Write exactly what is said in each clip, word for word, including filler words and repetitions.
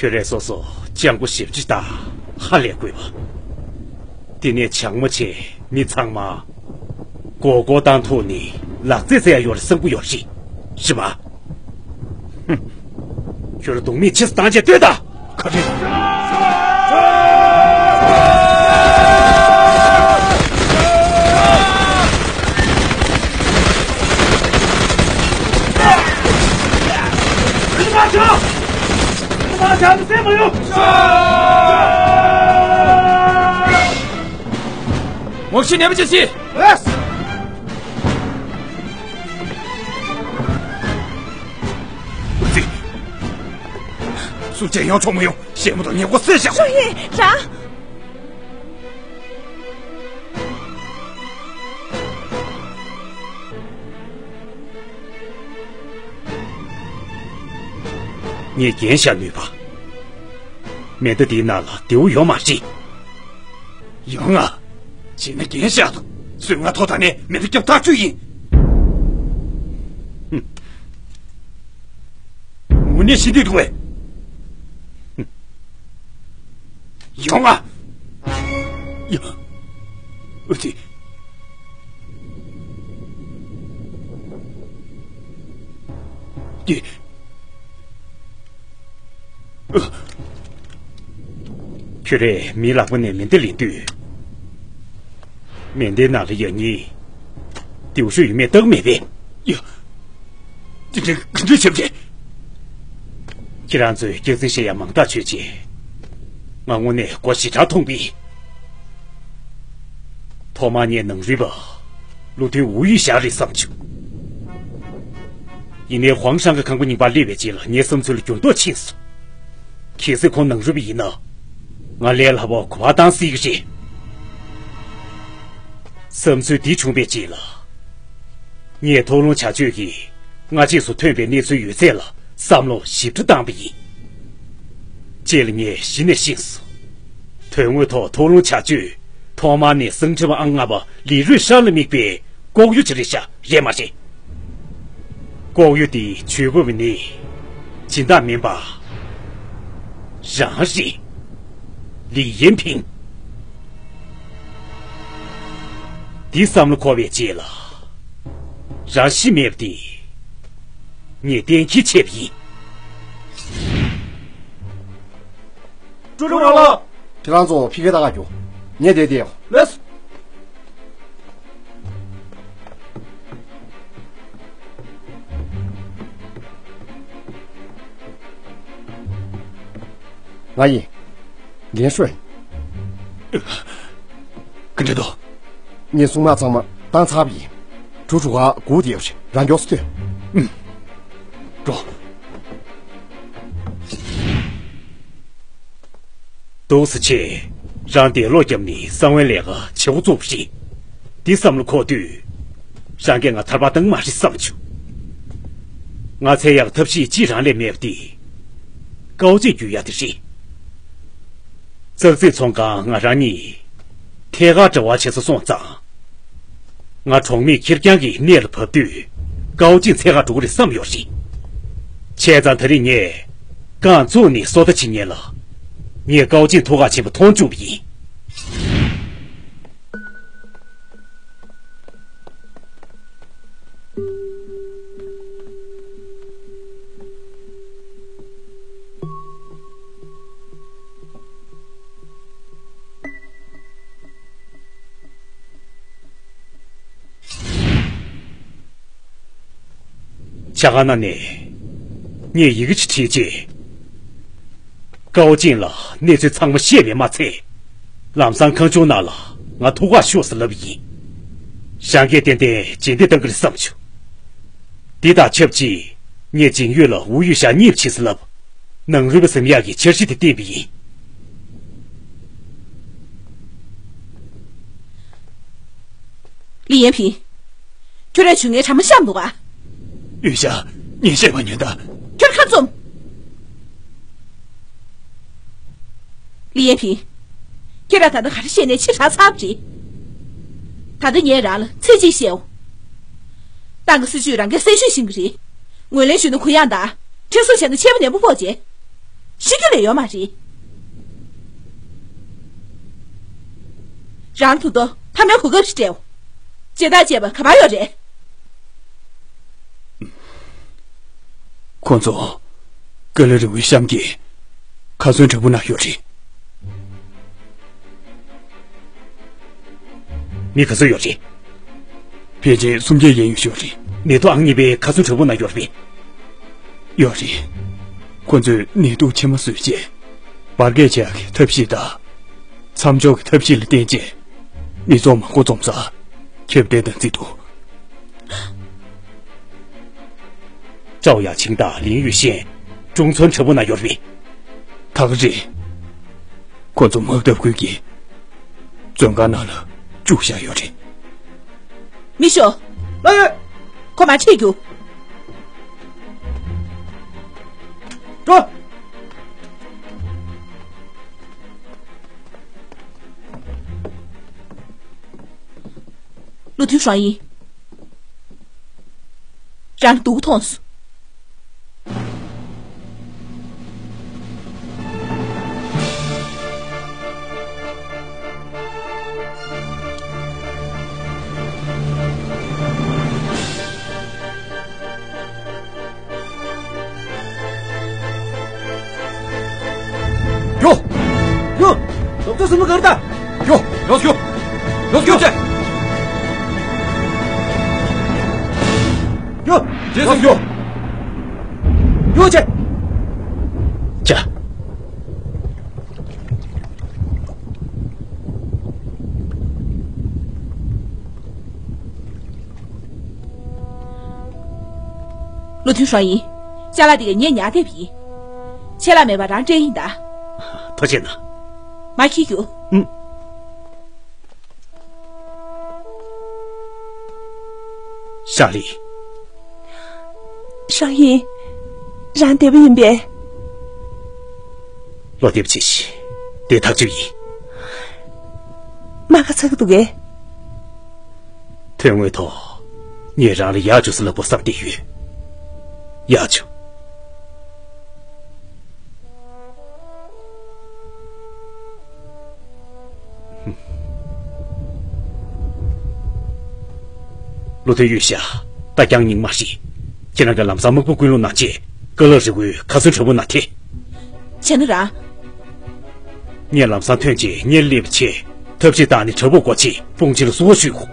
ཁྱོད་རས་སོ་སོ་སྤྱང་པོ་ཞེ་པོ་ཅིག་དང་ཧ་ལས་དགོས་པ། དེ་ནས་བྱང་མོ་ཆེ་མི་ཚང་མ་མགོ་སྐོར་བཏང་ཐུབ་ནི་ལག་རྩེད་རྩེ་ཡ་ཡོད་རེད་བསམ་གི་ཡོད་རེད། རེད་མ། ཧུམ། ཁྱོད་རང་སྡུག་མིག་ཕྱིས་སུ་བཏང་བྱས་ལྟོས་དང་། ག་རེ། ངོ་ཤེས་ནན་པོ་བྱེད་ཤིག་སུ་ཅི་ཡོང་ཆོག་མི་ཡོང་། ཞེ་མོ་དང་ཉེ་གོ་སེ་ཞག་ཤོ་ཧེ་ར། ངས་རྒྱན་བཞག་ནུས་པ། མེ་མདའ་འདིའི་ནང་ལ་བདེ་བོ་ཡོད་མ་རེད། ཡོང་ང་། བྱས་ན་རྒྱན་བཞག་དང་། སུས་ང་ཐོག་ཐག་ནས་མེ་མདའ་རྒྱབ་ཐག་ཆོད་ཡིན། ཧུམ། དངོས་གནས་ཤི་འདོད་འདུག་པས། ཧུམ། ཡོང་ང་། ཡ། ཨུ་ཙི། ཀྱེ། ཁྱོད་རས་མིའི་ལག་པ་ནས་མེ་མདའ་ལེན་དུས། མེ་མདའི་ནང་ལ་ཡང་སྙིང་། དེའུ་ཤོ་ཡོད་མེད་བརྟག་མེད་པས། ཡ། དེ་འདྲའི་ག་འདྲའི་བྱེད་པ་རེད། ཁྱེད་རང་ཚོས་སྐྱག་རྫུན་བཤད་ཡ་མང་ཐག་ཆོད་ཅེས། ང་དངོས་གནས་མགོ་ཞེ་དྲག་ཐོགས་པས། ཐོག་མར་ངས་ནང་རུལ་པ། བློ་མཐུན་ཝུའུ་ཡུས་ཞང་རེད་བསམ་བྱུང་། ཡིན་ནའི་ཧུའང་ཧྲང་གི་ཁང་པ་རྙིང་པར་སླེབས་པའི་རྗེས་ལ་ངའི་བསམ་ཚུལ་ལ་འགྱུར་ལྡོག་ཕྱིན་སོང་། གལ་སྲིད་ཁོང་ནང་རུལ་པ་ཡིན་ན། ང་ལས་སླ་པོ་གོ་བ་བཏང་སྲིད་ཀྱི་རེད། བསམ་ཚུལ་འདི་བྱུང་བའི་རྗེས་ལ། ངས་ཐོག་ལྷུང་བྱ་སྤྱོད་ཀྱིས་སྔ་རྗེས་སུ་ཐོན་པའི་གནས་ཚུལ་ཡོད་ཚད་ལ་བསམ་བློ་ཞིབ་ཕྲ་བཏང་པ་ཡིན། རྗེས་ལ་ངས་གཞི་ནས་ཤེས་སོང་། དོན་དངོས་ཐོག་ཐོག་ལྷུང་བྱ་སྤྱོད་ཐོག་མར་ནས་གསང་ཁྲི་པ་ཨང་ལྔ་པ་ལི་རུས་ཧྲན་ལ་དམིགས་པའི་ལྐོག་གཡོ་ཅིག་རེད་ཤག་རེད་མ་རེད། ལྐོག་གཡོ་དེའི་ཇུས་འགོད་པ་ནི་སྦྱིན་བདག་མིན་པ། རང་རེད། ལི་ཡན་ཕིང་། འདི་བསམ་བློ་འཁོར་བའི་རྗེས་ལ། རང་ཤི་མེད་པ་དེ། ངས་གཏན་འཁེལ་བྱས་པ་ཡིན། ཀྲུའུ་ཀྲུའུ་ལགས། ཁྱེད་རང་ཚོ་ཕ་གིར་ལྟ་ག་རྒྱུགས། ངས་འདིར་བསྡད་ཡོད། ལགས་སོ། ང་ཡིན། ལིན་ཧྲུའེ། ག་འདྲ་འདུག་ངས་སྲུང་དམག་ཚང་མ་བཏང་ཚར་བ་ཡིན། གྲུ་གྲུ་ག་སྒུག་བསྡད་ཡོད་རེད། རང་མགྱོགས་སུ་ཐོན། ཨུམ། འགྲོ། འདུག་སེ་བྱས། རང་འདས་ལོག་བརྒྱབ་ནས་གསང་བའི་ལས་ཀ་བྱེད་འགོ་བཙུགས་པ་རེད། འདི་བསམ་བློ་འཁོར་དུས། རང་གིས་ང་ཐར་པ་བཏང་མ་རེད་བསམ་བྱུང་། ང་འཚོལ་ཡག་ཐབས་ཤེས་ཅིག་རང་ལས་མེད་པ་དེ། ཀའོ་ཅིན་བརྒྱུད་ཡག་དེ་རེད། ཙག་ཙིག་ཚོང་ཁང་ང་རང་གཉིས་ཐད་ཀར་འབྲེལ་བ་བྱེད་ས་སོང་ཙང་། ང་གྲོང་མིས་ཁེར་རྐྱང་གི་གནས་ལ་བབས་དུས་ཀའོ་ཅིན་འཚོལ་ག་འགྲོ་གི་རེད་བསམ་ཡོད་རེད། བྱས་ཙང་ད་རེས་ངས་རྐང་བཙུགས་ནས་སོ་ལྟ་བྱེད་མཁན་ལ་ངས་ཀའོ་ཅིན་ཐུག་ག་ཕྱིན་པ་མཐོང་བཅུག་པ་ཡིན། ཇ་ཁང་ནང་ནས་ངས་ཡི་གེ་ཅིག་བྲིས་རྗེས། ཀའོ་ཅིན་ལ་གནས་ཚུལ་ཚང་མ་བཤད་པས་མ་ཚད། ལམ་སང་ཁང་ཆུང་ནང་ལ་ང་ཐུག་ག་ཤོག་ཟེར་ལབ་ཡིན། རང་གིས་ཏན་ཏན་རྗེས་འདེད་གཏང་གི་རེད་བསམ་བྱུང་། འདི་དང་ཆབས་ཅིག་ངས་ཇིང་ཡུས་ལ་ཝུའུ་ཡུས་ཞང་གཉིས་ཕྱིན་ཟེར་ལབ། ནང་རུལ་པ་ཟིན་ཡག་གི་འཆར་གཞི་དེ་བཏིང་པ་ཡིན། ལི་ཡན་ཕིང་། ཁྱོད་རས་བྱུས་ངའི་གྲ་མ་བཤམས་འདུག་ག་ཡུས་ཞང་། ངས་བཤད་པ་ཉོན་དང་། ཁྱོད་ཁ་བཙུམ། ལི་ཡན་ཕིང་། ཁྱེད་རང་ད་ལྟ་ག་རེ་བཤད་ནས་ཕྱི་དྲགས་ཚར་བ་རེད། ད་ལྟ་ངས་རང་ལ་ཚིག་གཅིག་བཤད་འོ། ཏང་གི་སྲིད་ཇུས་རང་གིས་གསལ་ཤོས་ཤེས་ཀྱི་རེད། ངོས་ལེན་ཞུས་ན་གུ་ཡངས་དང་། ཁྲིམས་སྲུང་བྱས་ན་ཆད་པ་ནན་པོ་ཕོག་བྱས། ཤི་རྒྱུ་ལས་ཡོད་མ་རེད། རང་ཐུག་ཏོ་ཕ་མའི་གོ་སྐབས་ཤིག་སྤྲད། བྱེད་ཐབས་བྱས་པ་ག་པར་ཡོད་རེད། ཁོ་ཚོ་ཀ་ལ་རི་བོའི་གཤམ་གྱི་ཁ་ཚོན་དྲ་འབུ་ནང་ཡོད་རེད། མི་ག་ཚོད་ཡོད་རེད། ཕལ་ཆེར་སུམ་བརྒྱ་ཡན་ཡོད་ཤོས་རེད། ནད་དུག་ཨང་གཉིས་པའི་ཁ་ཚོན་དྲ་འབུ་ནང་ཡོད་རེད་པས། ཡོད་རེད། ཁོ་ཚོས་ནད་དུག་ཕྱི་མ་བཟོས་རྗེས། འབར་གས་བྱེད་ཡག་གི་ཐབས་ཤེས་དང་། མཚམས་འཇོག་གི་ཐབས་ཤེས་ལ་བརྟེན་རྗེས། མི་ཚོགས་མང་པོ་འཛོམས་སར་ཁྱབ་གདལ་གཏང་རྩིས་འདུག་ཀྲའོ་ཡ་ཆིང་དང་ལིན་ཡུས་ཤན་ཀྲུང་ཚོན་དྲ་འབུ་ནང་ཡོད་རེད། ད་ག་རེད། ཁོ་ཚོ་དམག་འཐབ་ཁུལ་གྱི་བཙོན་ཁང་ནང་ལ་བཅུག་བཞག་ཡོད་རེད། མི་ཤོག་ལགས་ཡོད། ཁོ་མར་ཁྲིད་རྒྱུགས། འགྲོ། ལུ་ཐུན་ཧྲང་ཡིན། རང་སྡུག་མཐོང་སོང་། ཡོ། ཡོ། ལོག་ཚོ་སུ་མི་གར་ད། ཡོ། ཡོ་ཡོ། ཡོ་ཡོ་ཅེ། ཡོ། ཅེ་སུ་ཡོ། ཡོ་ཅེ། ཅེ། ལུ་ཐུན་ཧྲང་ཡིན། ཅ་ལག་འདི་ག་ངས་ཉར་འདེབས་ཡིན། ཆད་ལྷག་མེད་པ་རང་སྤྲད་ཡིན་ད། ཐུགས་རྗེ་གནང་། མར་འཁྱེར་རྒྱུགས། ཨུམ། ཧྲ་ལི། ཧྲང་ཡིན། རང་བདེ་པོ་ཡིན་པས། བློ་བདེ་པོ་བྱེད་ཤིག་དེ་ཐག་གཅོད་ཡིན། རྨ་ཁ་ཚ་གི་འདུག་གས། དོན་དངོས་ཐོག་ངས་རང་ལ་ཡག་བྱུང་ཟེར་ལབ་དགོས་བསམ་བསྡད་ཡོད། ཡག་བྱུང་། ལོ་དུས་ཡོད་ཤག་ད་རྒྱང་རྙིང་མ་ཞིག་ཁྱེད་རང་གི་ལམ་སང་དམག་དཔུང་ཀུན་སློང་གནང་བྱས། ཀ་ལ་རི་བོའི་ཁ་ཚོན་དྲ་འབུ་ནང་ཐེ། བྱས་ན་ར། ངས་ལམ་སང་ཐོན་རྗེས་ངས་སླེབས་བྱས་ཐབས་ཤེས་བཏང་ནས་དྲ་འབུ་སྒོ་ཕྱེ་དཔུང་ཆེན་ལ་བསུ་བ་ཞུས་གོ།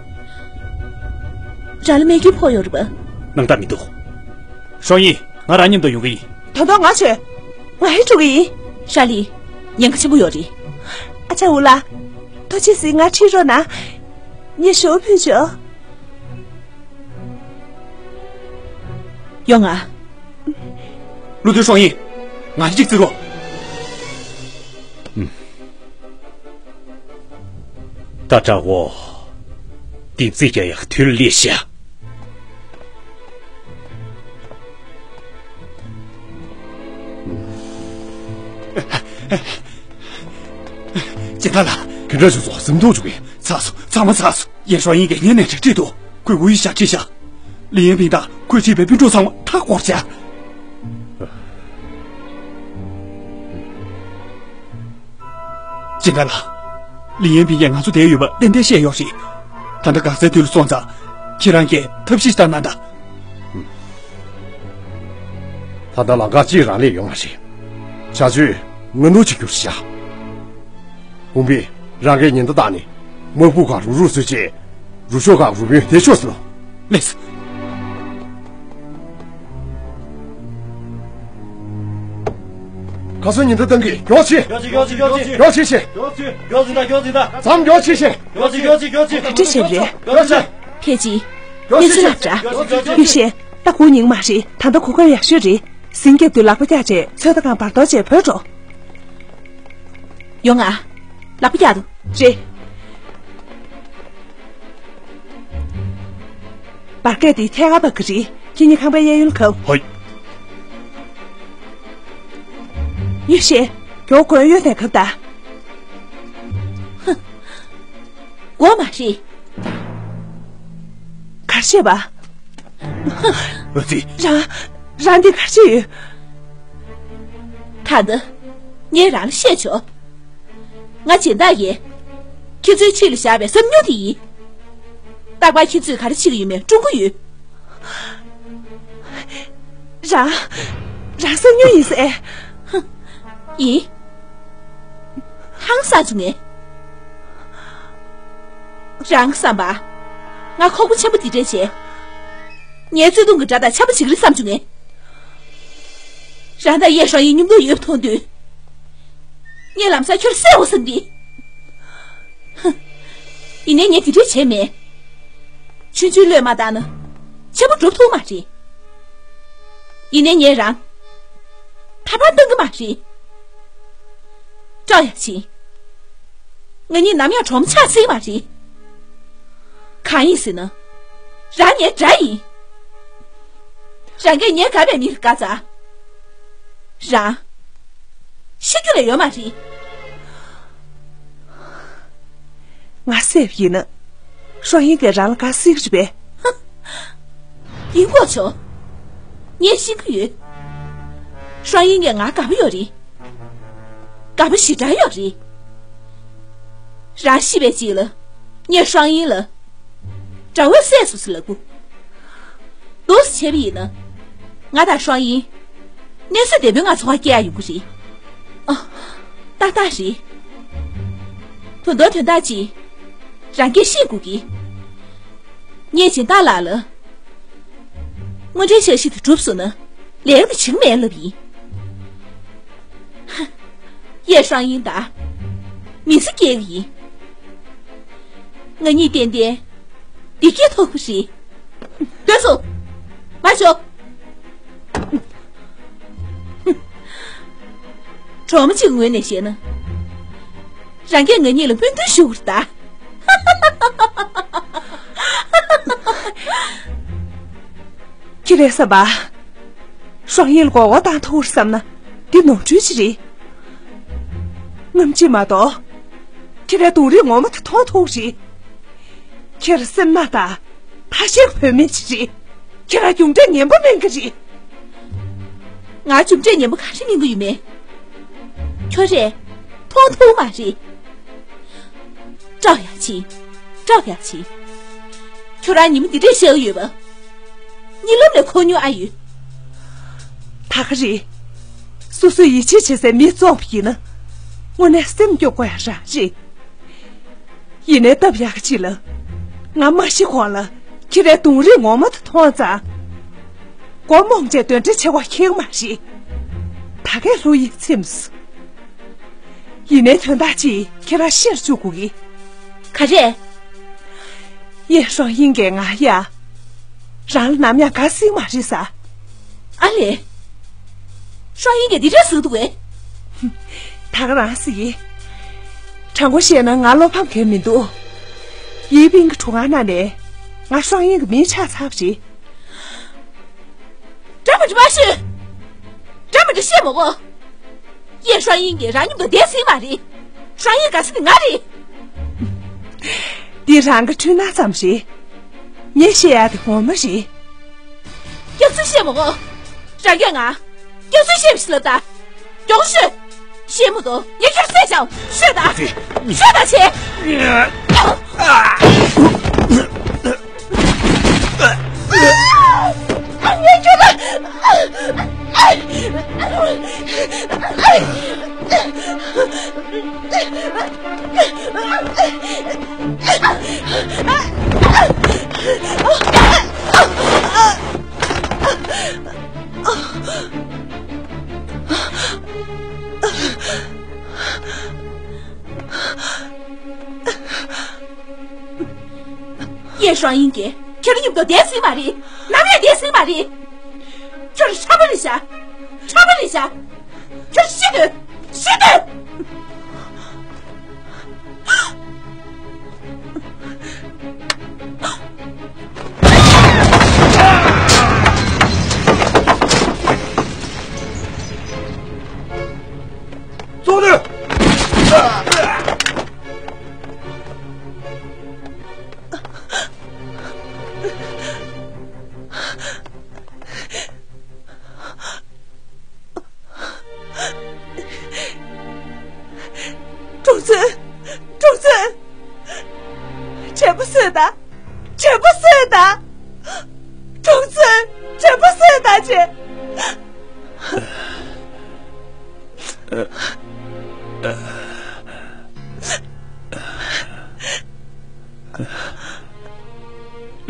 རང་ལ་རྨས་སྐྱོན་ཕོག་ཡོད་རེད་པ། སྣང་དག་མི་འདུག་ཧྲོང་ཡིན། ང་རང་མཉམ་དུ་ཡོང་གི་ཡིན། ད་དུང་ང་བྱོས། ང་ཧེ་འགྲོ་གི་ཡིན། ཧྲ་ལི། ཉེན་ཁ་ཆེན་པོ་ཡོད་རེད། ཨ་ཅག་འུ་ལགས། ཐུགས་རྗེ་གཟིགས། ང་ཁྲིད་རོགས་གནང་། ངས་ཞུ་བ་ཕུལ་ཆོག་ཡོང་ང་། ལུ་ཐུ་ཧྲོང་ཡིན། ང་གཅིག་བརྩི་རོགས། ད་དྲག་འོ། འདི་རྩིས་རྒྱག་ཡག་དུས་ལ་སླེབས་ཤག་ཅི་ད་ལ། ག་འདྲ་བྱུང་སོང་། ཟིན་ཐོ་བྱུང་གི། ཚར་སོང་། ཚང་མ་ཚར་སོང་། ཡན་ཧྲོ་ཡིན་གྱི་ངའི་ནས་ཁྲིད་འདུག་ཁོས་ཝུའུ་ཡི་ཞག་ཁྲིད་ཤག་ལི་ཡན་ཕིང་དང་ཁོས་ཁྲིད་པའི་སྤུན་གྲོགས་ཚང་མ་མཐའ་བསྐོར་བྱས། ཅི་ད་ལ། ལི་ཡན་ཕིང་གིས་ང་ཚོ་བསྡད་ཡོད་པ་ཏན་ཏན་བཤད་ཡོད་རེད། ད་ལྟ་འགག་རྩའི་དུས་ལ་སོང་ཙང་། ཁྱེད་རང་གིས་ཐབས་ཤེས་བཏང་གནང་དང་། ད་ལྟ་ལམ་ཁ་གཅིག་རང་ལས་ཡོང་བ་རེད། བྱ་སྤྱོད་ངན་ནོར་ཅིག་གྱུར་ཤག་ཧུང་པི། རང་གིས་ཉེན་བརྡ་བཏང་ནས་དམག་དཔུང་ཁག་རུག་རུག་བཟོས་རྗེས། རུ་ཤོག་ཁག་རུ་དཔོན་དེ་ཤོག་ཟེར་ལོ། ལེགས། ཁ་སང་ཉེན་བརྡ་བཏང་གི། མགྱོགས་བྱེད། མགྱོགས་བྱེད། མགྱོགས་བྱེད། མགྱོགས་བྱེད། མགྱོགས་བྱེད་ཤིག་མགྱོགས་བྱེད། མགྱོགས་བྱེད་ད། མཚམས་མགྱོགས་བྱེད་ཤིག་མགྱོགས་བྱེད། མགྱོགས་བྱེད། མགྱོགས་བྱེད། ག་འདྲ་བྱས་པ་རེད། མགྱོགས་བྱེད། ཕལ་ཆེར། གནས་ཚུལ་ལབ་འདྲ། ཡུས་ཤིན། ད་གུང་ཉིན་མ་རེད། ད་ལྟ་གོ་སྐབས་ཡག་ཤོས་རེད། ཟིང་སྐྱབས་དུས་ལག་པ་བཀྱག་བྱས་ཚོད་ལྟ་ཁང་བར་དོ་བྱས་བུད་འགྲོ། ཡོང་ང་། ལག་པ་བཀྱག་དང་། རེད། འབར་གས་དེ་ཐད་ཀར་འབར་གི་རེད། ཁྱེད་གཉིས་ཁང་པའི་གཡས་གཡོན་ལ་གབ། ཧོ། ཡུས་ཤིན། མགྱོགས་གོན་གཡོན་ནས་གབ་ད། ཧ། སྒོ་མ་རེད། གར་བྱེད་པ། ཨ་ཙི། རང་། རང་འདི་གར་བྱེད་ཡོད། ད་ལྟ། ངས་རང་ལ་བཤད་ཆོག་ང་སྦྱིན་བདག་ཡིན། ཁྱེད་ཚོའི་ཆེད་ལ་བཞག་པའི་བསམ་མྱོང་དེ་ཡིན། རྟག་པར་ཁྱེད་ཚོས་ག་རེ་བྱེད་ཀྱི་ཡོད་མེད་སྲུང་གི་ཡོད། རང་། རང་བསམ་མྱོང་ཡིན་ཟེར། ཡིན། ཧང་སང་བྱུང་ངས། རང་བསམ་པ། ང་ཁོག་པ་ཆེན་པོ་འདི་འདྲས་བྱས། ངའི་བརྩེ་དུང་གི་དགྲ་དང་འཆམ་པོ་བྱེད་ཀྱི་རེད་བསམ་བྱུང་ངས། རང་དང་ཡེ་ཧྲང་ཡིན་མཉམ་དུ་ཡོད་པ་མཐོང་དུས། ངས་ལམ་སང་ཁྱོད་བསད་འོ་བསམ་གི། ཧུ། ཡིན་ནའི་ངས་དེ་འདྲས་བྱས་མེད། ཆུང་ཆུང་བློས་མ་བཏང་ན། ཆེན་པོ་འགྲུབ་ཐུབ་མ་རེད། ཡིན་ནའི་ངས་རང་། ཐར་པར་བཏང་གི་མ་རེད། ཀྲའོ་ཡ་ཆིན། ང་གཉིས་ནམ་ཡང་གྲོགས་མོ་ཆགས་སྲིད་མ་རེད། གང་ཡིན་ཟེར་ན། རང་ངའི་དགྲ་ཡིན། རང་གིས་ངའི་དགའ་བའི་མི་ལ་དགའ་ཙང་། རང་། ཤི་རྒྱུ་ལས་ཡོད་མ་རེད། ང་བསད་པ་ཡིན་ན། ཧྲོ་ཡིན་གྱིས་རང་ལ་དགའ་སྲིད་ཀྱི་རེད་པས། ཡིན་དགོས་ཆོག་ངས་ཤེས་ཀྱི་ཡོད། ཧྲོ་ཡིན་གྱིས་ང་དགའ་པོ་ཡོད་རེད། དགའ་པོ་ཞེ་དྲག་ཡོད་རེད། རང་ཤི་བའི་རྗེས་ལ། ངས་ཧྲོ་ཡིན་ལ། དགྲ་བོས་བསད་སོང་ཟེར་ལབ་དགོས། འདུག་སེ་བྱས་པ་ཡིན་ན། ང་དང་ཧྲོ་ཡིན། གནས་ཚུལ་བདེ་པོའི་ངང་འཚོ་བ་སྐྱེལ་ཡ་ཡོང་གི་རེད། ཨ། ཏག་ཏག་རེད། དོན་དག་དོན་དག་ཅིག་རང་གིས་ཤེས་དགོས་ཀྱི། ངས་སྦྱིན་བདག་ལགས་ལ། དངོས་འབྲེལ་འཆར་གཞི་དེ་གྲུབ་སོང་ན། ལས་ཀ་དེ་བྱེད་ཀྱི་མེད་ལབ་ཡིན། ཧ། ཡེ་ཧྲང་ཡིན་དང་། མི་ཚེ་སྐྱེལ་གྱི་ཡིན། ང་གཉིས་ཏན་ཏན། བདེ་སྐྱིད་ཐོབ་ཀྱི་རེད། སྡོད་སོང་། མར་ཤོག་གྲོགས་མོ་གཅིག་གི་ངོས་ནས་བཤད་ན། རང་གིས་ང་གཉིས་ལ་སྨོན་འདུན་ཞུ་དགོས་རེད་ད། ཁྱེད་རང་བསམ་པ། ཧྲང་ཡིན་ལ་མགོ་སྐོར་བཏང་ཐུབ་བསམ་ན་འདི་ནོར་འཁྲུལ་ཅིག་རེད། རྔམ་བརྗིད་མ་གཏོགས། ཁྱེད་རའི་དུང་རིའི་ངོ་མ་དེ་མཐོང་ཐུབ་རེད། ཁྱེད་སེམས་ནག་དང་ཐ་ཤལ་བོད་མི་ཅིག་རེད། ཁྱེད་རང་རྒྱུ་འབྲས་ངན་པ་སྨིན་གི་རེད། ང་རྒྱུ་འབྲས་ངན་པ་ག་རེ་སྨིན་གི་ཡོད་མེད། ཁྱོད་རས་མཐོང་ཐུབ་མ་རེད། ཀྲའོ་ཡ་ཆིན། ཀྲའོ་ཡ་ཆིན། ཁྱོད་རང་ཉི་མ་འདི་འདྲས་ཤི་ཡོད་པ། གཉིད་ལམ་ལས་ཁོག་སྨྱུག་ཨ་ཡོད། ད་ག་རེད། སོ་སོའི་ཡིད་ཆེས་བྱེད་སའི་མི་བཙོངས་པ་ཡིན་ན། དངོས་གནས་སེམས་སྐྱོ་དགོས་ཡ་རང་རེད། ཡིན་ནའི་སྟབས་ཡག་ག་ཅིག་ལ། ང་མ་ཤི་གོང་ལ་ཁྱེད་རའི་དུང་རིའི་ངོ་མ་དེ་མཐོང་ཙང་། མགོ་རྨོངས་བྱས་གདོན་འདྲེ་བྱེད་དགོས་ཁེལ་གི་མ་རེད། ད་གས་བློ་ཡིད་ཚིམས་སོང་། ཡིན་ནའི་དོན་དག་ཅིག་ཁྱེད་རང་ཤེས་བཅུག་དགོས་ཀྱི། ག་རེ། ཡེ་ཧྲོ་ཡིན་གྱིས་ང་ཡ། རང་ལ་ནམ་ཡང་དགའ་སྲིད་མ་རེད་ས། ཨ་ལས། ཧྲོ་ཡིན་གྱིས་འདི་འདྲ་ཟེར་འདུག་གས། ད་ག་རང་ཟེར་གྱི། དྲང་པོ་བཤད་ན་ང་བློ་ཕམ་གང་མི་འདུག་ཡིན་པིན་གྱི་གྲུ་ཁང་ནང་ནས་ང་ཧྲོ་ཡིན་གྱི་མིང་ཆགས་ཚར་བ་རེད། འདྲ་མི་འདྲ་མ་ཤོད། འདྲ་མི་འདྲ་བཤད་མ་དགོས། ཡེ་ཧྲང་ཡིན་གྱིས་རང་མཉམ་དུ་བསྡད་སྲིད་མ་རེད། ཧྲང་ཡིན་དགའ་ས་དེ་ང་རེད། འདི་རང་གི་འཁྲུལ་སྣང་ཙམ་རེད། ངས་བཤད་ཡག་དེ་ངོ་མ་རེད། སྐྱག་རྫུན་བཤད་མ་དགོས། རང་གིས་ང་། སྐྱག་རྫུན་བཤད་པ་ཞིག་ལབ་ད། མགྱོགས་ཤོད། བཤད་མ་དོ། ངས་ཁྱོད་བསད་བཞག་ཤོད་ད། ཤོད་ད་བྱེད། ངས་ཁྱོད་ལ། ཡེ་ཧྲང་ཡིན་གྱིས་ཁྱོད་མཉམ་དུ་བསྡད་སྲིད་མ་རེད། ནམ་ཡང་བསྡད་སྲིད་མ་རེད། ཁྱོད་ཁྲ་པོ་རེད་ཤག་ཁྲ་པོ་རེད་ཤག་ཁྱོད་ཤི་དུས། ཤི་དུས། ཙོག་ནས། ཙེ། ཀྲུང་ཙེ། དྲན་པ་གསོས་དང་། དྲན་པ་གསོས་དང་། ཀྲུང་ཙེ། དྲན་པ་གསོས་དང་། ཅེ།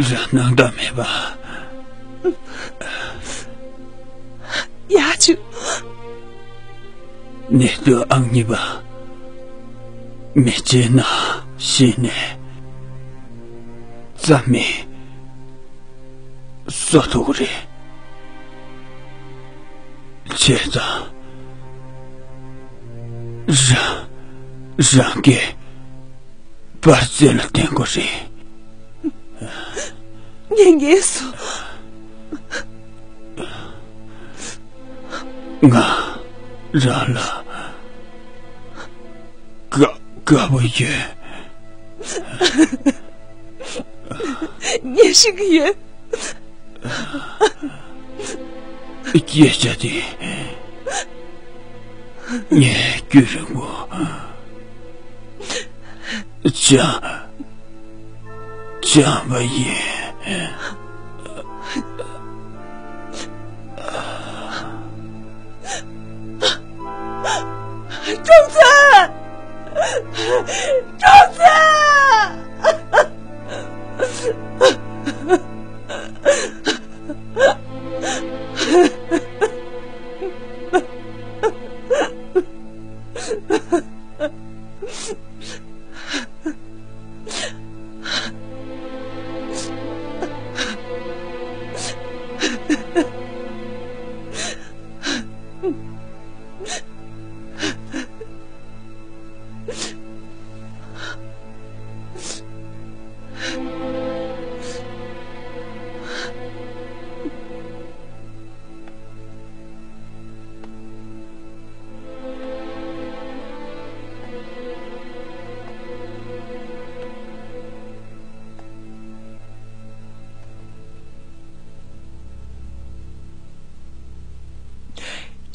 རང་སྣང་དག་མེད་པ། ཡ་ཆུ། ནད་དུག་ཨང་གཉིས་པ། མི་སྐྱེ་ན་ཤི་ནས་རྩ་མེད་བཟོ་ཐུབ་ཀྱི་རེད། བྱས་ཙང་། རང་རང་གི་བར་ཆད་ལ་བརྟེན་དགོས་རེད། ངས་ངེས་སོ། ང་རང་ལ་དགའ་དགའ་པོ་ཡོད། ངས་ཤེས་ཀྱི་ཡོད། སྐད་ཆ་དེ་ངས་རྒྱུན་རིང་པོ་སྦྱང་སྦྱངས་པ་ཡིན། ཀྲུང་ཚེ། ཀྲུང་ཚེ།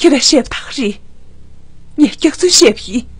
ཁྱེད་རང་བཤད་པ་དག་རེད། ངས་སྐྱག་རྫུན་བཤད་པ་ཡིན།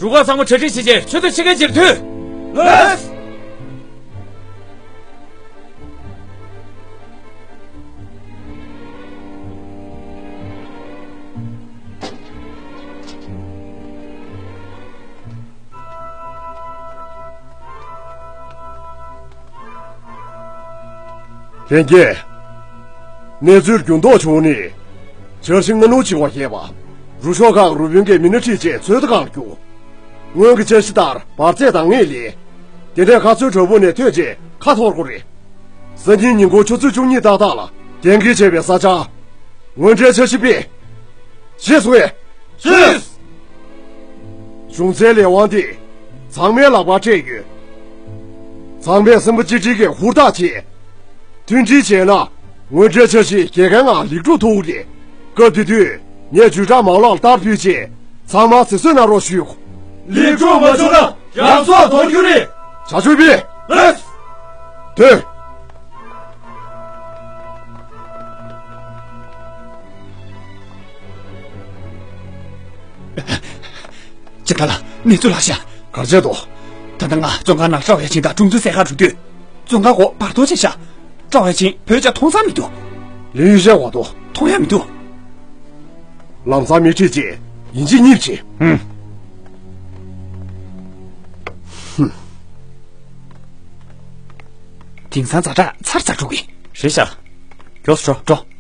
རུ་ཁག་ཚང་མ་གྲ་སྒྲིག་བྱེད་ཆེད་ཆུ་ཚོད་ཕྱེད་ཀའི་རྗེས་མཐུད། ལགས། ལྷན་རྒྱས། གནས་ཚུལ་འགྱུར་ལྡོག་བྱུང་ནས། འཆར་གཞི་སྔ་སྣུར་བྱེད་པར་བཤད་པ། རུ་ཤོག་ཁག་རུ་དཔོན་གྱིས་མི་སྣ་ཁྲིད་རྗེས་ཚོད་ལྟ་ཁང་བརྒྱུད། སྔོན་གྱི་འཆར་གཞི་ལྟར་འབར་རྫས་འདང་ངེས་ལས། དེ་འདྲའི་ཁ་ཚོན་དྲོ་པོ་ནས་ཐོན་རྗེས་ཁ་འཐོར་དགོས་རེད། སང་ཉིན་ཉིན་གུང་ཆུ་ཚོད་བཅུ་གཉིས་ཏག་ཏག་ལ་གཏན་འཁེལ་བྱས་པའི་ས་ཆར། དངོས་འབྲེལ་འཆར་གཞི་སྤེལ། ཤེས་སོང་ངས། ཤེས། གཞུང་འཛིན་ལས་དབང་དེ་ཚང་མའི་ལག་པར་སྤྲད་ཡོད། ཚང་མས་སེམས་པ་གཅིག་སྒྲིལ་གྱིས་ཧུར་ཐག་བྱེད། མཐུན་སྒྲིལ་བྱས་ན་དངོས་འབྲེལ་འཆར་གཞི་གལ་འགངས་ངང་ལེགས་གྲུབ་ཐུབ་ཀྱི་རེད། སྐབས་དེ་དུས་ངས་བརྒྱུད་བསྒྲགས་མ་ལག་ལ་བསྟར་ཕུལ་རྗེས་ཚང་མར་གཟིགས་ཞིབ་གནང་རོགས་ཞུ། ལེགས་གྲུབ་མ་བྱུང་ན་རང་སྲོག་དོར་རྒྱུ་རེད། བྱ་སྤྱོད་སྤེལ། ལགས། ཐོན། ཇི་ལྟར་ལགས། གནས་ཚུལ་ལགས་ཤག་ག་རེ་བྱས་འདུག་ད་ལྟ་ང་བཙོན་ཁང་ནང་ཀྲའོ་ཡ་ཆིང་དང་ཀྲུང་ཙུའུ་བསད་གར་འགྲོ་དུས། བཙོན་ཁང་སྒོ་བར་སྟོང་བྱས་ཤག་ཀྲའོ་ཡ་ཆིང་བོད་ཇ་མཐོང་ས་མི་འདུག་ལིན་ཡུས་ཤན་འོ་དོ། མཐོང་ཡ་མི་འདུག་ལམ་སང་མི་ཁྲིད་ཅིག་ཡིན་གཅིག་མིན་གཅིག་ཧུམ། དེང་སང་ཛ་དྲག་ཚར་ཚར་འགྲོ་གི། རེད་ཤག་མགྱོགས་སུ་འགྲོ། འགྲོ།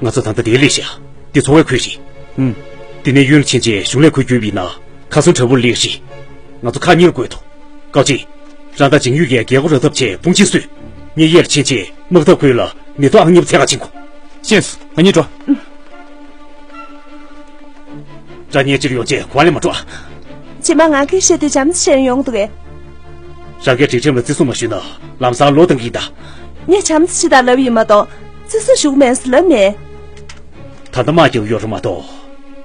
ང་ཚོ་ད་ལྟ་འདིར་སླེབས་ཤག་འདི་ཚོ་བའི་ཁུལ་རེད། ཨུམ། འདི་ནས་གཡོན་ལ་ཕྱིན་རྗེས་གཞུང་ལས་ཁུལ་བརྒྱུད་པ་ཡིན་ན་ཁ་སང་དྲ་འབུ་ལ་སླེབས་རེད། ང་ཚོ་ཁག་གཉིས་ལ་བགོས་འདུག་ཀའོ་ཅི། རང་དང་འཇིང་ཡུས་ཀྱིས་རྒྱལ་སྒོ་ར་འཐབ་ཆེད་དཔུང་ཆེན་བསུས། ངས་གཡས་ལ་ཕྱིན་རྗེས་དམག་འཐབ་ཁུལ་ལ་མི་ཐོག་ཨང་གཉིས་པ་འཚོལ་ག་ཕྱིན་གོ། ཤེས་སོང་། ང་གཉིས་འགྲོ། རང་ཉེ་ཅིར་ཡོང་རྗེས་གོ་ལེ་མ་འགྲོ་ཨ། རྗེས་མ་ང་གིས་བཤད་དུས་བྱམས་བརྩེ་ཞིག་ཡོང་འདུག་གས། རང་གིས་སྒྲིག་ཁྲིམས་ལ་བརྩི་སྲུང་མ་ཞུས་ན་ལམ་སང་ལོག་བཏང་གི་ཡིན་ད། ངས་བྱམས་བརྩེ་ཞིག་དང་ལབ་ཡིན་མ་གཏོགས་བརྩི་སྲུང་ཞུ་གི་མེད་ཟེར་ལབ་མེད། ད་ལྟ་དམག་རྒྱག་ཡོད་རེད་མ་གཏོགས་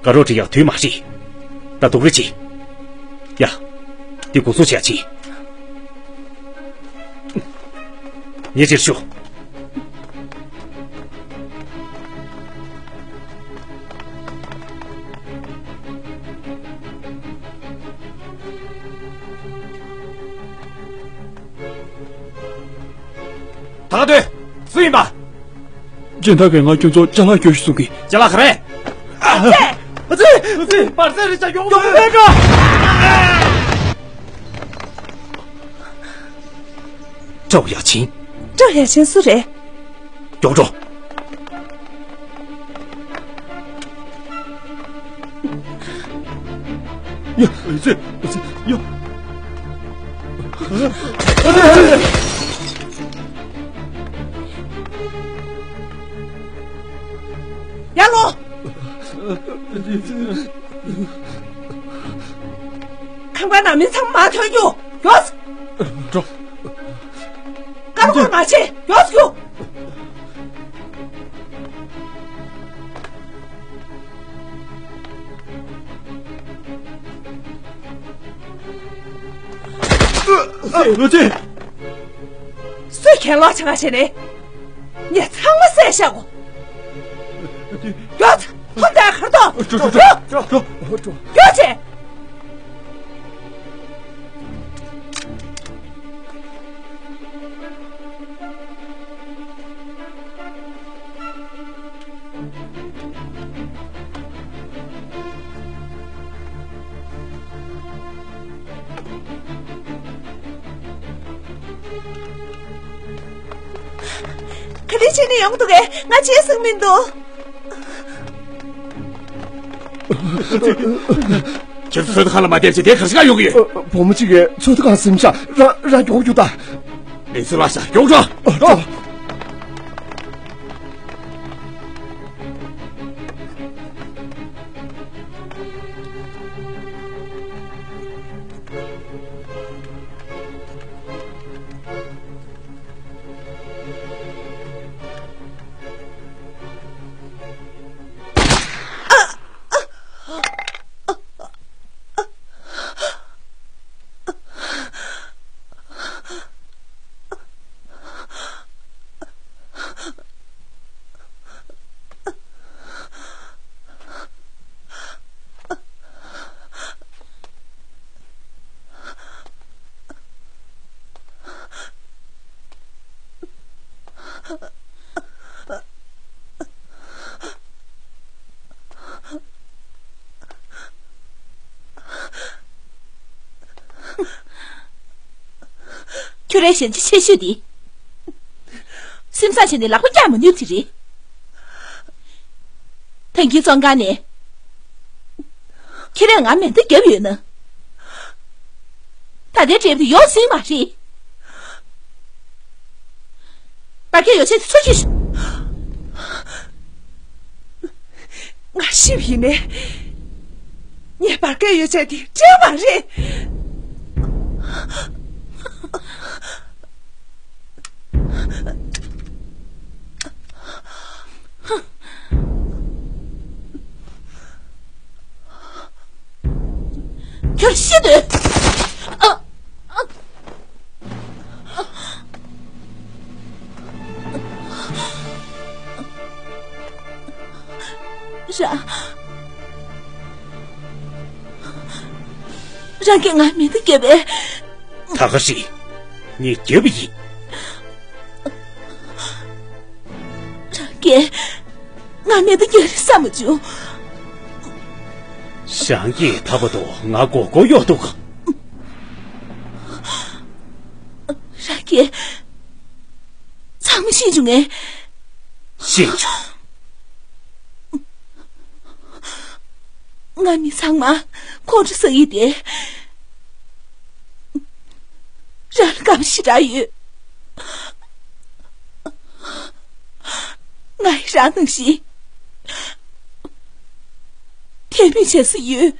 དགའ་རོགས་སྒྲིག་ཡག་དུས་མ་རེད། ད་འདུག་རེ་ཅི། ཡ། འདི་འགོག་སྲུང་བྱེད་ཡག་ཅི། ཉེ་ཅིར་ཞུ། ད་ག་དུས་སུ་ཡིན་པ། སྦྱིན་བདག་གིས་ང་ཁྱོད་ཚོ་ཅ་ལག་སྐྱོར་ཞུ་གསུང་གི། ཅ་ལག་ག་རེ། ཨ་ཙི། ཨ་ཙི། ཨ་ཙི། བར་སེང་རེ་ཆ་ཡོང་མེད་འགྲོ། ཀྲའོ་ཡ་ཆིན། ཀྲའོ་ཡ་ཆིན་སུ་རེད། མགྱོགས་འགྲོ། ཡ། ཨ་ཙི། ཨ་ཙི། ཡ། ཨ་ཙི། ཡར་ལོངས། ཁང་པ་ནང་མི་ཚང་མ་ཐོན་རྒྱུ། མགྱོགས། འགྲོ། དཀར་པོ་མ་བྱེད། མགྱོགས་རྒྱུ། ཨ་ཙི། སུས་གྱེན་ལོག་བྱེད་ག་བྱེད་ནས། ངས་ཚང་མ་བསད་བཞག་གོ། མགྱོགས། ཁོ་ཚོའི་ཁར་ཐོག་འགྲོ། འགྲོ། འགྲོ། འགྲོ། འགྱོད་བྱེད། ག་ལེ་བྱས་ནས་ཡོང་འདུག་གས། ང་བརྗེད་སོང་མི་འདུག་ཁྱེད་ཚོ་ཚོད་ལྟ་ཁང་ལ་མ་བསྡད་ཅིག་དེ་གར་ཞིག་ག་ཡོང་གི་ཡོད། བུ་མོ་གཅིག་གིས་ཚོད་ལྟ་ཁང་ཟིན་ཤག་ར་ར་མགྱོགས་རྒྱུགས་ད། ལས་ཚུལ་ལ་ཤ་མགྱོགས་འགྲོ། འགྲོ། ཁྱོད་རའི་ཞན་ཆ་ཆེ་ཤོས་དེ། སེམས་བཟང་བྱས་ནས་ལག་པ་བཀྱག་མ་ནུས་དེ་རེད། ཐང་གི་བཙོན་ཁང་ནས། ཁྱེད་རས་ང་མེ་མདའ་བརྒྱབ་ཡོད་ན། ད་ལྟའི་འབྲས་བུ་དེ་ཡོང་སྲིད་མ་རེད། འབར་གས་ཡོ་བྱད་དེ་འཚོལ་གྱིས་ཤོག་ང་ཤི་བ་ཡིན་ནའི། ངས་འབར་གས་ཡོ་བྱད་དེ་སྤྲད་མ་རེད། ཁྱོད་ཤི་འདོད། ཨ། ར། རང་གིས་ང་མེ་མདའ་བརྒྱབ་པས། ད་ག་རེད། ངས་བརྒྱབ་པ་ཡིན། རང་གིས་ང་མེ་མདའ་བརྒྱབ་རེད་བསམ་མ་བྱུང་། རང་གིས་ད་བར་དུ་ང་མགོ་སྐོར་གཡོག་འདུག་རང་གིས་ཚང་མ་ཤེས་བྱུང་ངས། ཤེས་བྱུང་། ང་མི་ཚང་མ་ཁོང་ཁྲོ་ཟ་ཡི་དེ། རང་ལ་དགའ་པོ་ཞེ་དྲག་ཡོད། ང་ཡི་རང་ནང་བཞིན་དད་མོས་བྱེད་ས་ཡོད།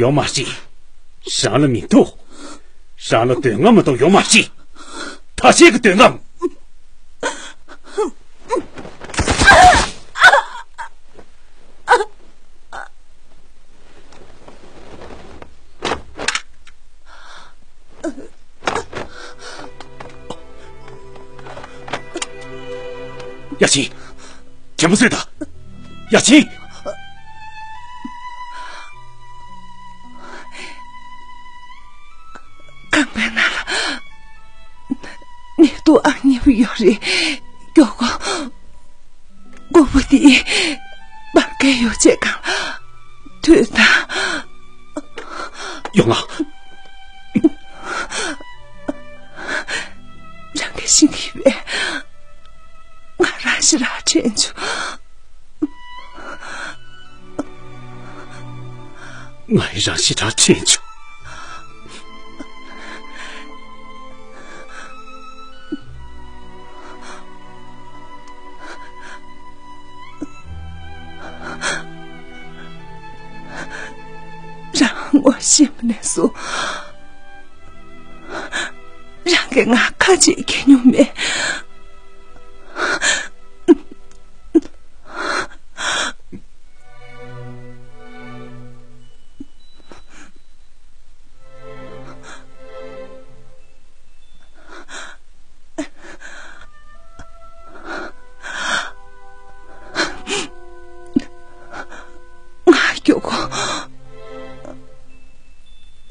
ཡོད་མ་རེད། རང་ལ་མི་འདུག་རང་ལ་འདོད་རྔམ་མ་གཏོགས་ཡོད་མ་རེད། ད་ཅིག་གི་འདོད་རྔམ། ཡ་ཆིན། དྲན་པ་གསོས་དང་། ཡ་ཆིན། ཁང་པའི་ནང་ལ་ནད་དུག་ཨང་གཉིས་པ་ཡོད་རེད། མགྱོགས་པོ། མགོ་བོ་འདི་འབར་གས་ཡོད་ཅེས་གང་ཐོས་དང་། ཡོང་ང་། རང་གིས་ཤེས་ཀྱི་ཡོད་པས། ང་རང་ཞེ་དྲག་དྲན་བྱུང་། ང་ཡི་རང་ཞེ་དྲག་དྲན་བྱུང་། རང་ངོ་ཤེས་པ་ནས་བཟུང་། རང་གིས་ང་ཁ་ཅིག་འཁྱེར་མྱོང་མེད། ང་མགྱོགས་པོ་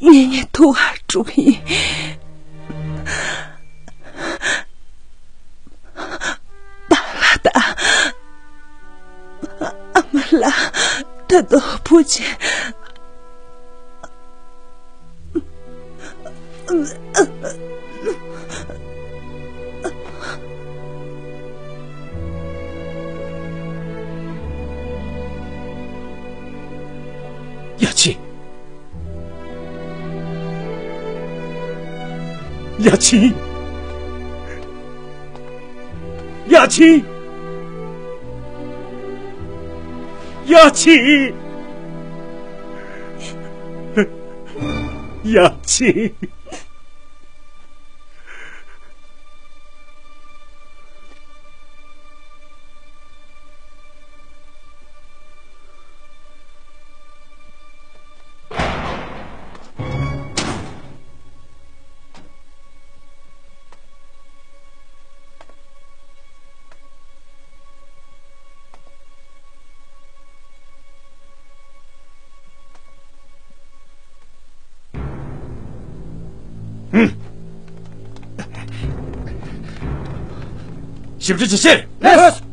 ངེད་གཉིས་ཐུག་གར་འགྲོ་གི་ཡིན། པཱ་ལགས་དང་ཨ་མ་ལགས། ད་དུང་བུ་ཆེ། ཡ་ཆིན། ཡ་ཆིན། ཡ་ཆིན། ཡ་ཆིན། ཡ་ཆིན། ཞིབ་འཇུག་བྱེད་ཕྱིར། ལགས།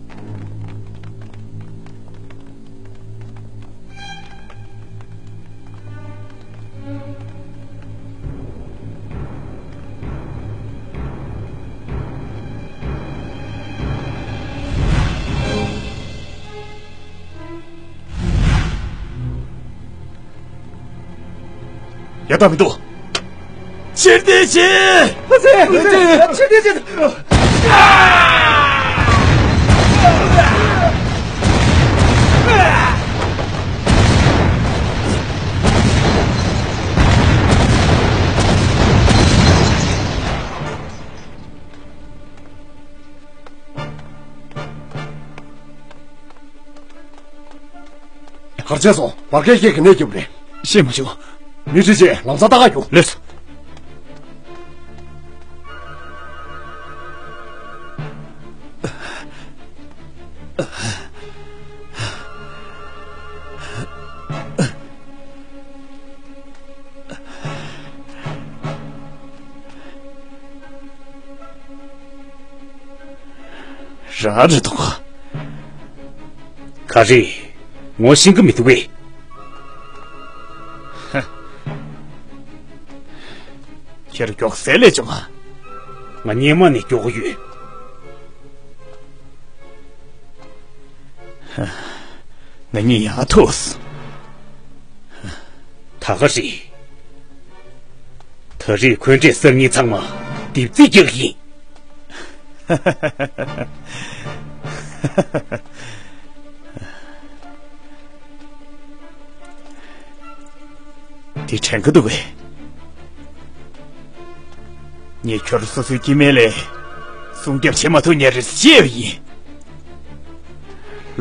ཡ་ད་མི་འདུག་ཕྱིར་འཐེན་བྱེད། ཕ་ཚེ། ཕ་ཚེ། ཕྱིར་འཐེན་བྱེད། གར་བྱས་སོང་། འབར་གས་ཀྱིས་ག་ནས་བརྒྱབ་རེད། ཤེས་མ་བྱུང་། མི་ཁྲིད་བྱས་ལམ་སང་ལྟ་ག་རྒྱུགས། ལགས། རང་རེད་འདུག་ག་ག་རེ། ངོ་ཤེས་ཀྱི་མི་འདུག་པས། ཁྱེད་མགྱོགས་སེ་སླེབས་བྱུང་ང་། ང་སྔོན་མ་ནས་མགྱོགས་ཡོད། ང་གཉིས་ཡར་ཐུག་སོང་། ད་ག་རེད། ད་རེས་འཁོན་འགྲས་གསར་རྙིང་ཚང་མ་རྡེབ་རྩིས་རྒྱག་གི་ཡིན། འདི་དྲན་གྱི་འདུག་གས། ངས་ཁྱོད་རང་སོ་སོའི་སྐྱེ་དམན་ལས་སྲུང་སྐྱོབ་བྱེད་མ་ཐུབ་ཉེ་རེད་ཅེས་པ་ཡིན།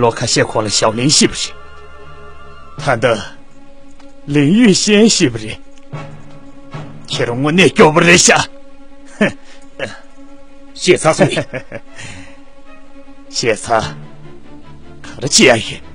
ལོ་ཁ་ཤས་གོང་ལ་ཞའོ་ལིན་ཤི་བ་རེད། ད་ལྟ་ལིན་ཡུས་ཤན་ཤི་བ་རེད། ཁྱེད་རང་དངོས་གནས་སྐྱོ་པོ་རེད་ཤག་ཤེས་ཚར་སོང་ངས། ཤེས་ཚར། ག་རེ་བྱེད་ཡ་ཡིན།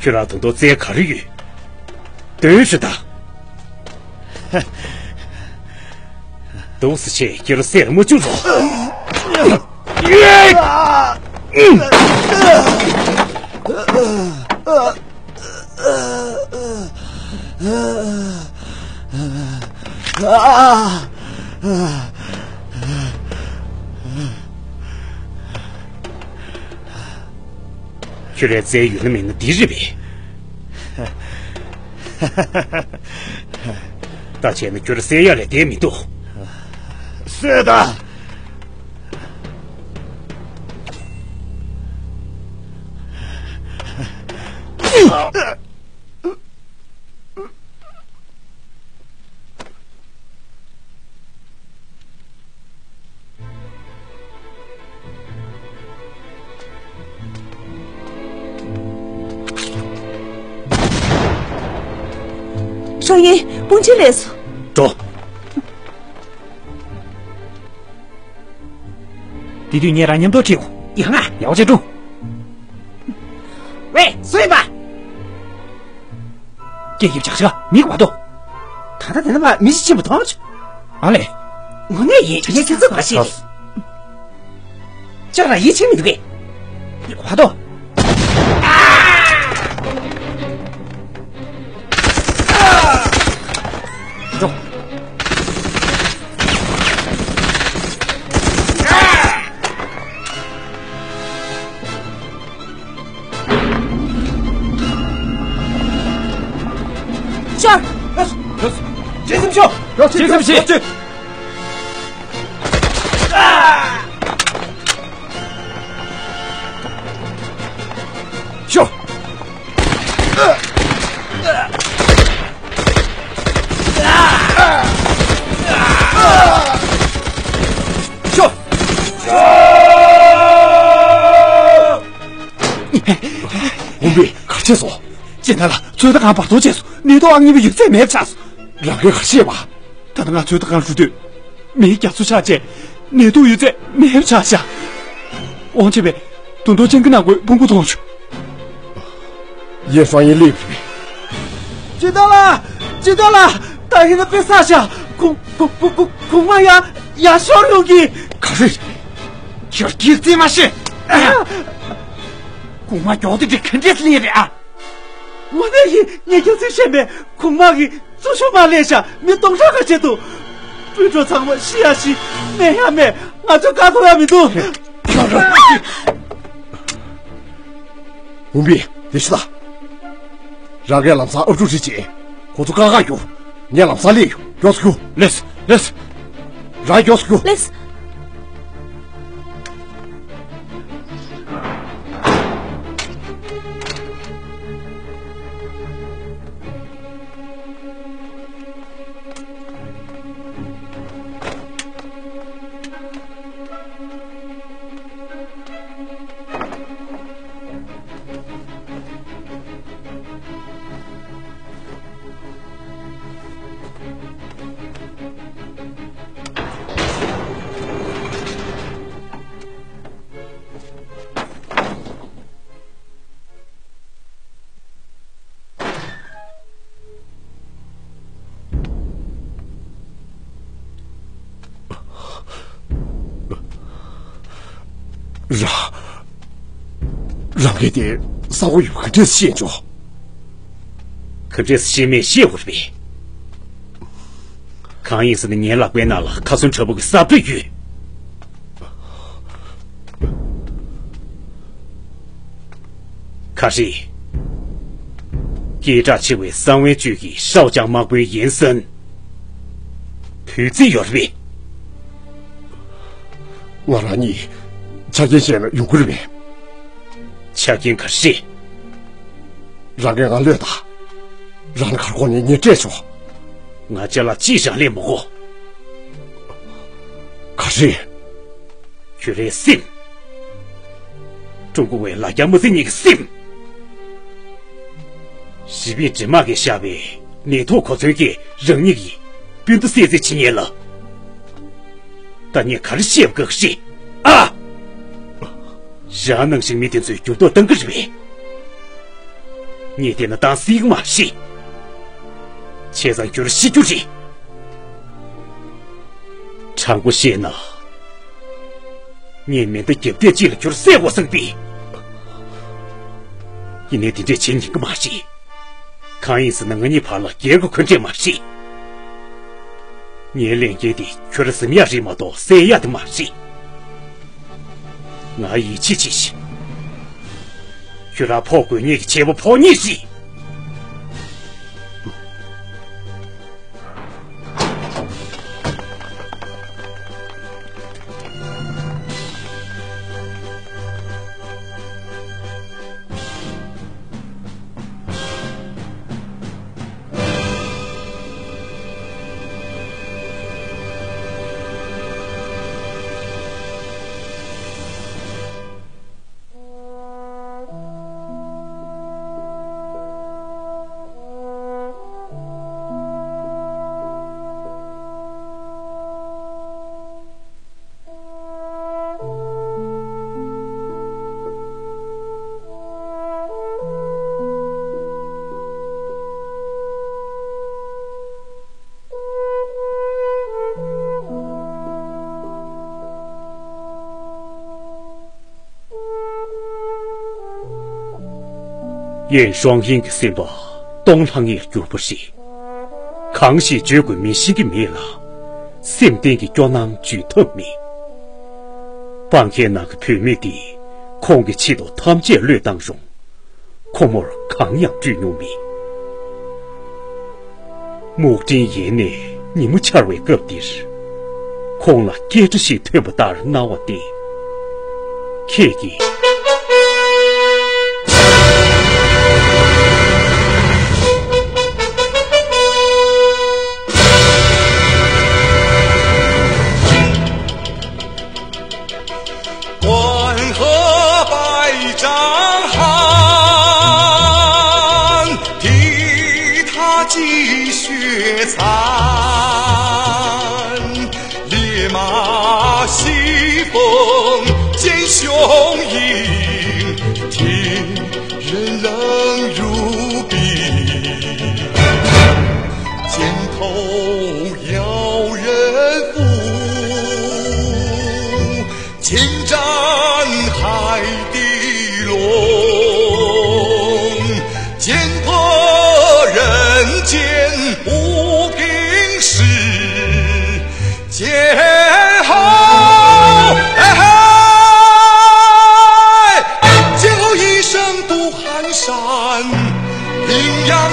ཁྱོད་རང་ད་དུང་རྩལ་ག་རེ་ཡོད། འདོན་ཞུ་དང་། འདུག་སེ་བྱས་ཁྱེད་རང་སེམས་མ་སྐྱོ་རོགས། ཁྱོད་རའི་རྩལ་ཡོད་ན་མེད་ན་འདི་རེད་པས། ད་བྱས་ན་ཁྱོད་ར་བསད་ཡ་ལས་བསྡད་མི་འདུག་གསོད་དང་། ཧྲང་ཡེ། དཔུང་ཆེན་ལས་སོ། འགྲོ། དེ་དུས་ངས་རང་མཉམ་དུ་ཁྲིད་དགོས། ཡ་ང་། ཡག་པོ་བྱས་སྒྲུང་། ཝེ། སུ་ཡིན་པ། སྐད་ཡིབ་ཆག་ཆག་མིག་བ་དོ། ད་ལྟ་དེ་ན་མ་མི་ཞིག་ཕྱིན་པ་མཐོང་བྱུང་། ཨ་ལས། དངོས་གནས་ཡིན། ངས་ཁྱེད་ཚོ་ག་ཤེས་རེད། ཅག་ལ་ཡིད་ཆེས་མི་འདུག་གས། མིག་བ་དོ། འགྲོ། ཤོར། བྱེད་སེམས་ཤོག་བྱེད་སེམས་ཤོག་ཤོག་ཤོག་ཧུམ་པི། གར་ཆས་སོ། ཅི་ན་ལ་ཚོད་ལྟ་ཁང་བར་དོ་བྱས་སོ། ནད་ཐོག་ཨང་གཉིས་པའི་ཡོད་ཚད་མེད་པ་ཆགས་སོ། རང་གིས་གར་ཤེས་པ། ད་ལྟ་ང་ཚོའི་ཏང་ཁང་འགྲོ་དུས། མིའི་རྒྱ་མཚོ་ཆགས་རྗེས་ནད་དུག་ཡོད་ཚད་མེད་པ་ཆགས་ཤག་དབང་ཆེ་བས་དོན་དོ་ཅན་གྱི་ནང་གོས་ཕུང་པོ་གཏོང་ཆུ། ཡེ་ཧྲང་ཡེ་ལེབ་རེད། ཇི་ལྟར་ལ། ཇི་ལྟར་ལ། ད་ཧི་ན་དཔེ་ས་ཤ། གུང་གུང་གུང་གུང་མ་ཡ་ཡ་ཤོར་ཡོང་གི། ག་རེ། ཁྱོད་ཀྱིས་རྩིས་མ་ཤེས། གུང་མ་མགྱོགས་དེ་འདྲ་ག་འདྲས་ལེན་རེད་ཨ། དངོས་གནས་ཡིན། ངས་ཁྱོད་ཚོས་བཤད་པའི་གུང་མ་གི་གཙོ་ཤུགས་མ་ལས་ཤ་མི་སྟོང་ཕྲག་ཁ་ཤས་འདུག་སྤུན་གྲོགས་ཚང་མ་ཤི་ཡ་ཤི། རྨས་ཡ་རྨས། ང་ཚོ་བཀག་ཐུབ་ཡ་མི་འདུག་ཧུམ་པི། དེ་ཤི་ལ། རང་གིས་ལམ་སང་ཨབ་ཕྲུག་རེ་བྱེད། ཁོ་ཚོ་དཀའ་ཁག་རྒྱུགས། ངས་ལམ་སང་སླེབས་ཡོང་། མགྱོགས་སུ་རྒྱུགས། ལེས། ལེས། རང་མགྱོགས་སུ་རྒྱུགས། ལེས། རང་། རང་གིས་དེ་ས་འོག་ཡོད་པ་ག་འདྲས་ཤེས་བྱུང་། ག་འདྲས་ཤེས་མེད་ཤེས་དགོས་རེད་པས། གང་ཡིན་ཟེར་ན་ངའི་ལག་པའི་ནང་ལ་ཁ་ཚོན་དྲ་འབུ་གི་ས་བགྲོད་ཡོད། ག་རེ། སྐད་གྲགས་ཆེ་བའི་གསང་བའི་བཅུད་ཀྱི་ཧྲའོ་ཅང་དམག་དཔོན་ཡན་སན། བུ་རྫི་ཡོད་རེད་པས། ང་རང་གཉིས་ཆ་རྐྱེན་བཤད་ན་ཡོང་གི་རེད་པས། ཆ་རྐྱེན་ག་རེ་རེད། རང་གིས་ང་གློད་དང་། རང་ལ་གར་གོ་ནས་ངས་སྤྲད་ཆོག་ང་ཅ་ལག་ཅིས་རང་ལེན་མི་དགོས། ག་རེ། ཁྱོད་རའི་སེམས། ཀྲུང་གོ་བའི་ལ་རྒྱ་མི་ཚེ་གཉིས་ཀྱི་སེམས། ཞི་པིན་འདྲེ་དམག་གིས་བཞག་པའི་ནད་ཐོག་གོ་མཚོན་གྱིས་རང་ཉིད་ཀྱི་སྤུན་ཟླ་བསད་རྩིས་བྱེད་མཁན་ལ། ད་ངས་ག་རེ་བཤད་པ་དགའ་གི་རེད་ཨ། ཞྭ་ནང་བཞིན་མི་དེ་ཚོས་འགྱུར་ལྡོག་བཏང་གི་རེད་པས། ངས་བལྟས་ན་བཏང་སྲིད་གི་མ་རེད། བྱས་ཙང་འགྱུར་ཤི་རྒྱུ་རེད། དྲང་པོ་བཤད་ན། ངས་མེ་མདའ་རྒྱབ་སྐད་ཅིག་ལ་འགྱུར་བསད་དགོས་བསམ་པས། ཡིན་ནའི་དེ་འདྲས་བྱེད་ཉན་གི་མ་རེད། གང་ཡིན་ཟེར་ན་ང་གཉིས་བར་ལ་སྒེར་གྱི་འཁོན་འགྲས་མ་རེད། ངའི་ལས་འགན་དེ་ཁྱོད་ར་ཟིན་ཡག་རེད་མ་གཏོགས་བསད་ཡག་དེ་མ་རེད། ང་ཡིད་ཆེས་བྱེད་ཤིག་ཁྱོད་རང་ཕོག་དགོས་ངེས་ཀྱི་བྱེད་པོ་ཕོག་ངེས་ཤིག་ཡེན་ཧྲོང་ཧིན་གྱི་སེམས་པ་སྟོང་ལྷང་ངེར་གྱུར་པ་རེད། གང་ཞིག་བརྗོད་དགོས་མིན་ཤེས་ཀྱི་མེད་ལ། སེམས་གཏིང་གི་སྐྱོ་སྣང་བརྗོད་ཐབས་མེད། སྤང་ཁའི་ནང་གི་བུད་མེད་དེས་ཁོང་གི་ཆེད་དུ་ཐམས་ཅད་བློས་བཏང་རུང་། ཁོ་མོར་གང་ཡང་སྤྲོད་མྱོང་མེད། སྨུག་སྤྲིན་ཡལ་ནས་ཉིན་མོ་འཆར་བའི་སྐབས་འདིར། ཁོང་ལ་སྐད་སྒྲ་ཞིག་ཐོན་པ་ལྟར་སྣང་བ་སྟེ། ཁྱེད་ཀྱིས། 关河百丈寒，地踏积雪残。烈马西风见雄鹰，天人冷如冰。肩头 要人扶，近战海底龙。肩破人间无凭事，肩后，哎嗨，肩后一声渡寒山，名扬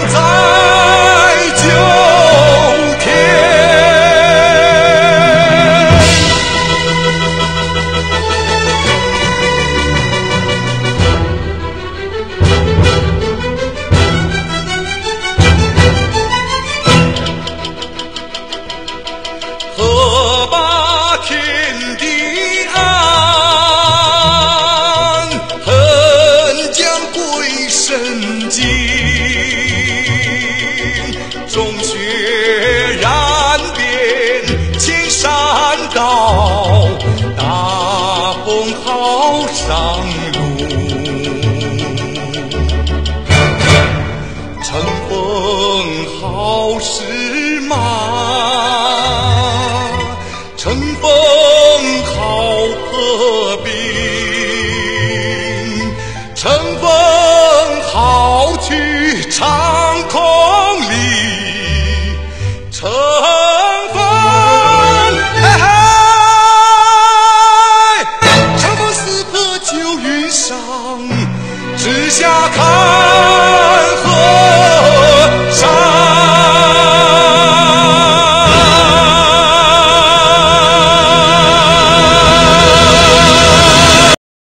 ཁྱེད་